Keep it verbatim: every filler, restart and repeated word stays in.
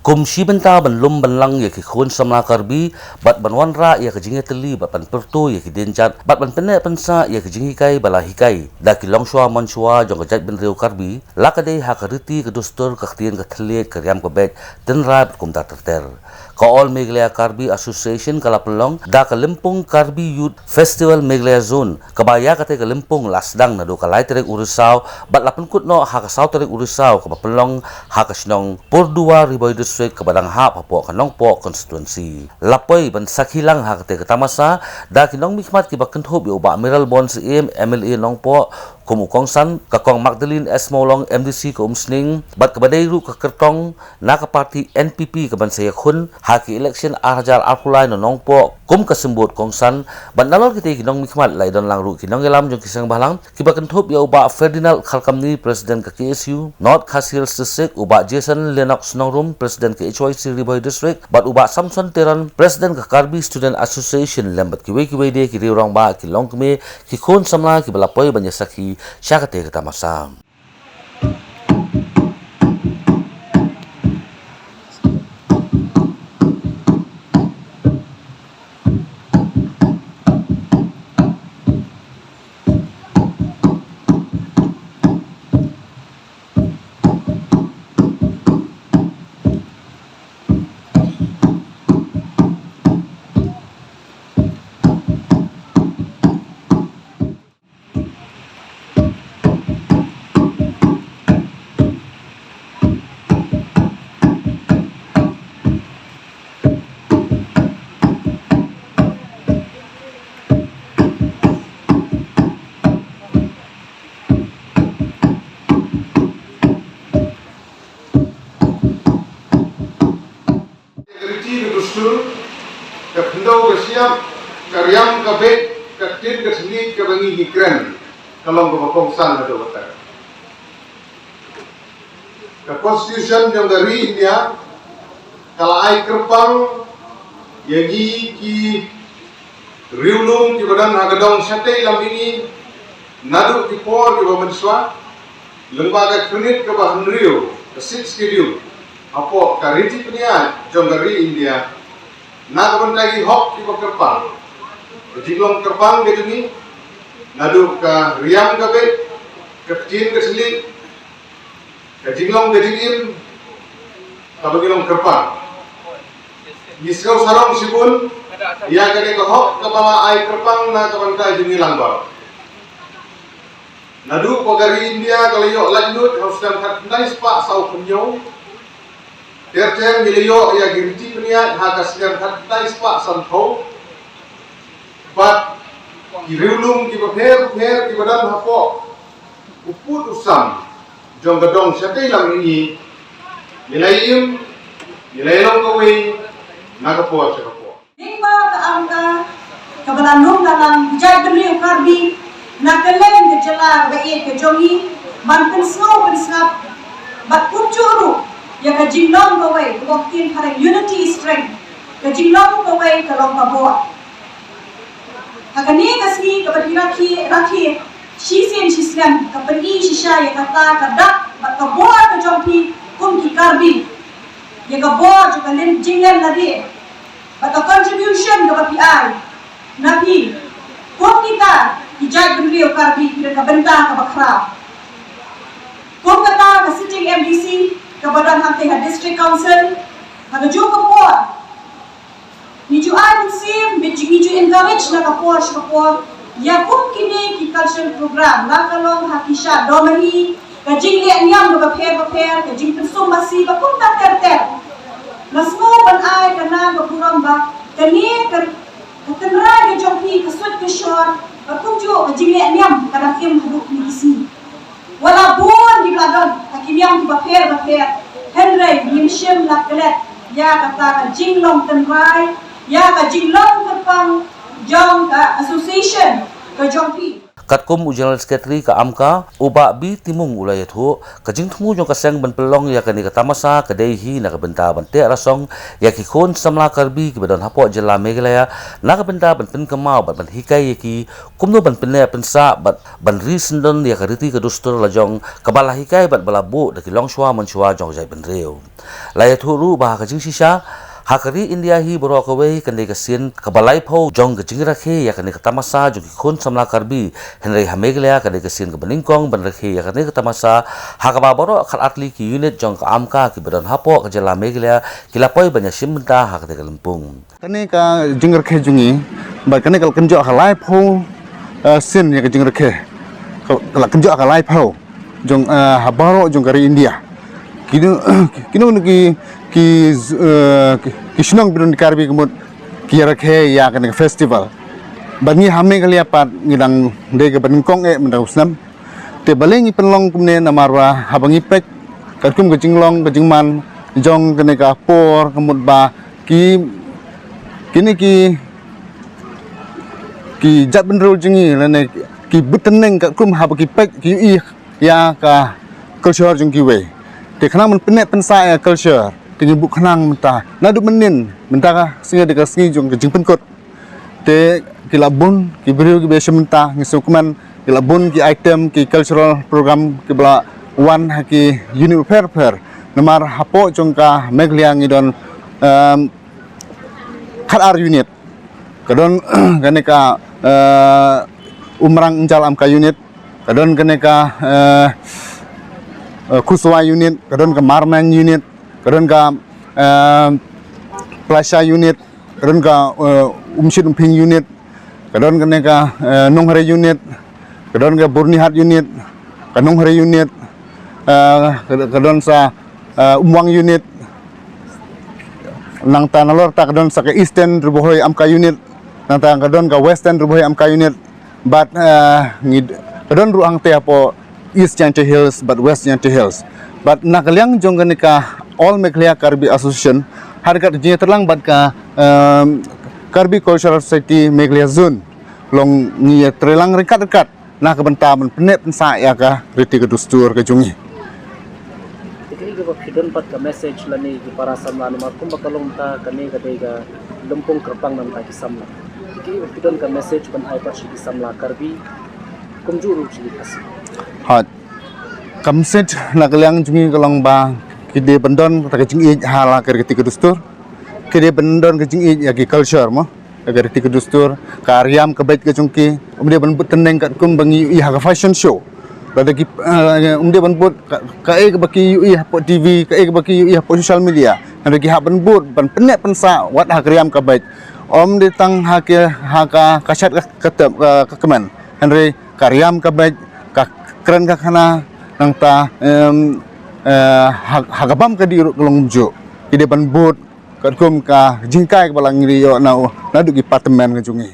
Kum shi bynta ban lum ban lang ïa ki khun samla Karbi, bad ban wanrah ïa ka jingïatylli, bad ban pyrto ïa ki dienjat, bad ban pynneh pynsah ïa ka jinghikai ba la hikai da ki longshuwa manshuwa jong ka jaitbynriew Karbi, la ka dei ha ka riti ka dustur, ka ktien ka thylliej, ka riam ka beit, tynrai bad kumta ter ter. Ka All Meghalaya Karbi Association ka la pynlong da ka Lympung Karbi Youth Festival Meghalaya Zone, kaba ïa kata ka lympung la sdang naduh ka lai tarik u Risaw bad la pynkut noh ha ka saw tarik u Risaw, kaba pynlong ha ka shnong Purduwa, Ri Bhoi District, kaba dang hap hapoh ka Nongpoh constituency. La poi ban sakhi lang ha kata ka tamasa da ki nongmihkhmat kiba kynthup ïa u Bah Mayralborn Syiem, M L A Nongpoh kum u kongsan, ka Kong Magdalene S Mawlong, M D C ka Umsning, bad kaba dei ruh ka kyrtong na ka party N P P ka ban sa ïakhun ha ki election ar hajar arphew lai na Nongpoh kum ka symbud kongsan. Bad nalor kita ki nongmihkhmat la ïadon lang ruh ki nongïalam jong ki seng bhalang, kiba kynthup ïa u Bah Ferdinand Kharkamni, President ka K S U North Khasi Hills District, u Bah Jason Lennox Nongrum, President ka H Y C Ri Bhoi District, bad u Bah Samson Teron, President ka Karbi Student Association, lem bad kiwei kiwei de ki riew rangbah, ki longkmie, ki khun samla kiba la poi ban ïasakhi sha kata ka tamasa. Ka riti ka dustur, ka khyndew ka shyiap, ka riam ka beit, ka ktien ka thylliej kaba ngi ngi kren, ka long kaba kongsan haduh katta. Ka Constitution jong ka ri India ka la ai kyrpang ïa ngi ki riewlum kiba don ha ka dong shatei lam mihngi, naduh ki por kiba mynshuwa, lyngba ka khyrnit kaba hynriew, ka Sixth Schedule, hapoh ka riti pynïaid jong ka ri India, na ka bynta ki hok kiba kyrpang, ka jinglong kyrpang ka jong ngi, naduh ka riam ka beit, ka ktien ka thylliej, ka jinglong ka jingim, kaba ngi long kyrpang. Ngi sngew sarong shibun ïa kane ka hok kaba la ai kyrpang na ka bynta jong ngi lang baroh. Naduh ba ka ri India ka la ïoh laitluid ha u snem khatkhyndai spah saw phew hynñiew, ter ter ngi la ïoh ïa ki riti pynïaid ha ka snem khatkhyndai spah sanphew. Bad ki riewlum kiba pher pher kiba don hapoh u pud u sam jong ka dong shatei lam mihngi, ngi la im, ngi la long kawei na ka por sha ka por. Lyngba ka amka kaba la lum ka lang, ki jaitbynriew Karbi na kylleng ka jylla kaba ïeit ka jong ngi, ban pynsngew pynsngap bad kumjuh ruh ïa ka jinglong kawei, kaba ktien phareng unity is strength, ka jinglong kawei ka long ka bor. Ha kane ka sngi kaba phi rakhe rakhe shisien shisnem, ka pyni shisha ïa kata ka dak bad ka bor ka jong phi kum ki Karbi, ïa ka bor jong ka lin jinglen lade bad ka contribution kaba phi ai na phi. Kum kita ki jaitbynriew Karbi, ki don ka bynta kaba khraw. Kum kata ka sitting M D C kaba don hangtei ha District Council, ha kajuh ka por ngi ju ai mynsiem, ngi ju, ngi ju encourage na ka por sha ka por ïa kum kine ki cultural program, la ka long ha ki shad dohmahih, ka jingleh niam bapher bapher, ka jingpynsum masi bad kumta ter ter. Nga sngew ban ai ka nam ka burom ba kane ka, ka tynrai ka jong phi, ka suit ka shor bad kumjuh ka jingleh niam ka dang im haduh kine ki sngi. Wat la bun kiba la don ha ki niam kiba pher bapher, hynrei ngim shym la klet ïa kata ka jinglong tynrai, ïa ka jinglong kyrpang jong ka association ka jong phi. Katkum u General Secretary ka AMCA, u Bah B. Timung u la ïathuh, ka jingthmu jong ka seng ban pynlong ïa kane ka tamasa ka dei hi na ka bynta ban teh rasong ïa ki khun samla Karbi kiba don hapoh jylla Meghalaya, na ka bynta ban pynkynmaw bad ban hikai ïa ki kumno ban pynneh pynsah bad ban ri syndon ïa ka riti ka dustur la jong kaba la hikai bad ba la buh da ki longshuwa manshuwa jong ka jaitbynriew. La ïathuh ruh ba ha ka jingshisha, ha ka ri India hi baroh kawei, kane ka sien kaba laiphew jong ka jingrakhe ïa kane ka tamasa jong ki khun samla Karbi, hynrei ha Meghalaya kane ka sien kaba nyngkong ban rakhe ïa kane ka tamasa, ha kaba baroh khatar tylli ki unit jong ka AMCA kiba don hapoh ka jylla Meghalaya ki la poi ban ïashim bynta ha kane ka lympung. Kane ka jingrakhe jong ngi, bad kane ka la kynjoh ha ka laiphew, eh, sien ïa ka jingrakhe. Ka, ka la kynjoh ha ka laiphew jong, eh, ha baroh jong ka ri India. Kino, kino kino ki, ki, eh, ki, ki shnong ba don Karbi ka mut ki rakhe ïa kane ka festival. Bad ngi ha Meghalaya pat ngi dang dei kaba nyngkong eh mynta u snem. Te balei ngi pynlong kumne? Namar ba haba ngi peit katkum ka jinglong ka jingman jong kane ka por ka mut ba ki, kine ki, ki jaitbynriew jong ngi lane ki bteng katkum haba ki peit ki ïohi ïa ka culture jong kiwei. Te khnang ban pynneh pynsah ïa culture te ngi buh khnang mynta naduh mynnin, mynta ka sngi dei ka sngi jong ka jingpynkut. Te ki la bun ki briew kiba ïashim bynta, ngi sngewkmen ki la bun ki item, ki cultural program kiba la wan ha ki unit bapher bapher. Namar hapoh jong ka Meghalaya ngi don, em, khatar unit. Ka don kane ka, eh, Umrang Anjal AMCA unit, ka don kane ka, eh, eh, Kuswa unit, ka don ka Marmeng unit, ka don ka, eh, Plasha unit, ka don ka, eh, Umshit Umphing unit, ka don kane ka, eh, Nonghare unit, ka don ka Byrnihat unit, ka Nonghare unit, eh, ka, ka don sa, eh, Umwang unit, nangta nalor ta ka don sa ka Eastern Ri Bhoi AMCA unit, nangta ka don ka Western Ri Bhoi AMCA unit, bad, eh, ngi, ka don ruh hangta hapoh East Jaintia Hills bad West Jaintia Hills. Bad na ka liang jong kane ka All Meghalaya Karbi Association, ha ryngkat jingïatreilang bad ka, em, Karbi Cultural Society Meghalaya Zone, long ngi ïatreilang ryngkat ryngkat na ka bynta ban pynneh pynsah ïa ka riti ka dustur ka jong ngi. Te kaei kaba phi don pat ka message lane ki para samla, namar kumba ka long mynta kane ka dei ka lympung kyrpang na bynta ki samla. Te kaei kaba phi don ka message ban ai pat sha ki samla Karbi, kumjuh ruh sha ki Khasi? Ha, ka message na ka liang jong ngi ka long ba ki dei ban don kata ka jingïeit ha la ka riti ka dustur. Ki dei ban don ka jingïeit ïa ki culture mo, ïa ka riti ka dustur, ka riam ka beit ka jong ki. Ym dei ban bud tneng katkum ba ngi ïohi ha ka fashion show. Lada ki, eh, ym dei ban bud ka, kaei kaba ki ïohi hapoh T V, kaei kaba ki ïohi hapoh social media. Hynrei ki hap ban bud, ban pynneh pynsah wat ha ka riam ka beit. Ym dei tang ha ki, ha ka, ka shad ka, ka tep, ka, ka kmen. Hynrei ka riam ka beit, ka kren ka khana, nangta, em, eh, ha, ha ka bam ka dih ruh ka long kumjuh. Ki dei ban bud katkum ka jinghikai kaba la ngi ïoh na, naduh ki para tymmen ka jong ngi.